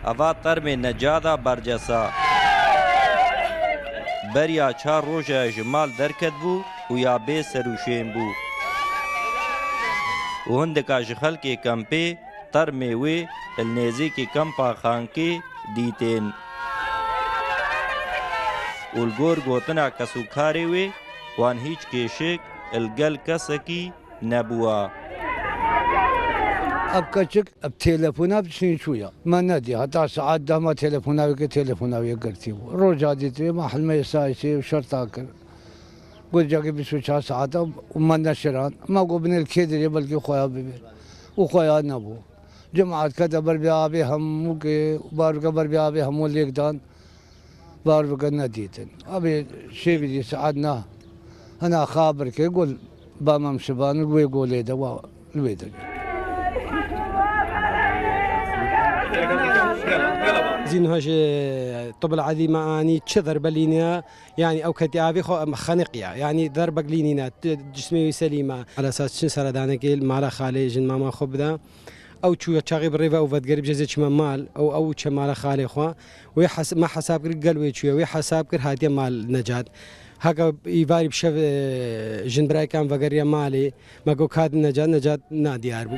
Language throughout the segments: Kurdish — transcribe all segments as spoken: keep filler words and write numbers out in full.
Eva termê Necada bercesa. Beriya çar roja ji mal derketbû û ya bê serûşên bû. Û hindika ji xelkê kempê termê wê li nêzîkî kempa Xankê dîtên. Û li gor gotina kesûkarê wê, wan hîç kêşik li gel kesekî nebûwa. Ev keçik bi telefona bi çûn çûya. Me nedî. Heta saet deh me telefona wê kir, telefona wê girtî bû. Roja dît wê, me hilmeyê sayê sê û şerta kir. Got, cagê bîst û çar saet e û me neşirand. Me got, binêr kê dirê, belkî xweya bibê. Û xweya nebû. Cemaet kete ber bê avê hemû kê, bar bike ber bê avê hemû lêk dan. Bar bike nedîtin. Abê şêvî dî saet neh. Hina xabir ke gol bamam şiban wê golê de wa li wê de. Zîn hoj, e, tibl ezî me anî çi derbe lîniya, yanî ew ketî avê xwe em xeniqiya. Yanî derbek lînîne, t-, cismê wî selîme. Ala esas çin seredanekê li mala xalê jin mama xwe bida. Ew çûye çaxî bi rê ve û vedgerî bije zê çime mal. Ew, ew çe mala xalê xwe. Wê hes-, me hesab kir gel wê çûye. Wê hesab kir hatiye mal Necat. Heke îvarî bi şev, e, jin biraykan vegeriye malê. Me got, "Ka di Necat?" Necat nadiyar bû.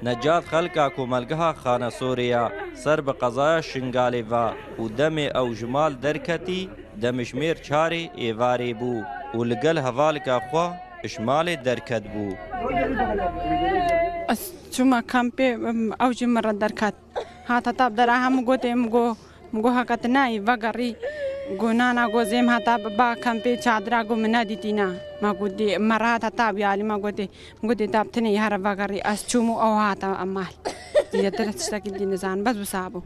Necat xelka komelgeha Xanesorê ya ser bi qezaya Şingalê ve û demê ew ji mal derketî, demjimêr çarê êvarê bû û li gel hevalika xwe ji malê derketbû. Ez çûme kampê, em, ew jî min re derket. Hat heta bi dera hemû gotê min got, min got, "Heke tu nayî vegerî." Got, "Na, na," got, "zêm heta ba kampê çadira," got, "min nedîtî, na." Me got, "Dê, me re hat heta wî alî," me gotê, min gotê, "Ta bi tinê here vegerî." Ez çûm û ew hate em mal. Zêdetir tiştekî dî nizanim, bes wisa bû.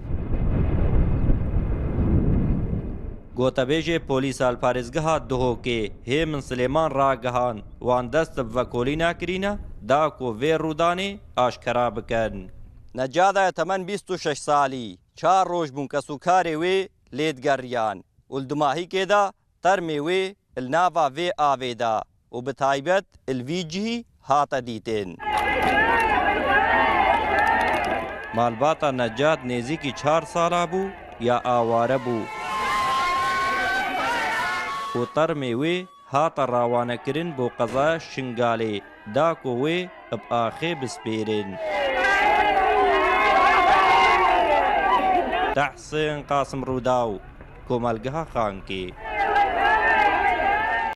Gotebêjê polîsa li parêzgeha Duhokê Hêmin Silêman ragihand, wan dest bi vekolîna kirîne da ku vê rûdanê aşkera bikin. Necada ye temen bîst û şeş salî, çar roj bûn kesûkarê wê lê digeriyan û li dumahîkê de termê wê li nava vê avê de û bi taybet li vî cihî hate dîtin. Malbata Necat nêzîkî çar sala bû ya aware bû û termê wê hate rawanekirin bo qezaya Şingalê, da ku wê bi axê bispêrin. Tehsîn Qasim, Rûdaw, Komelgeha Xankê.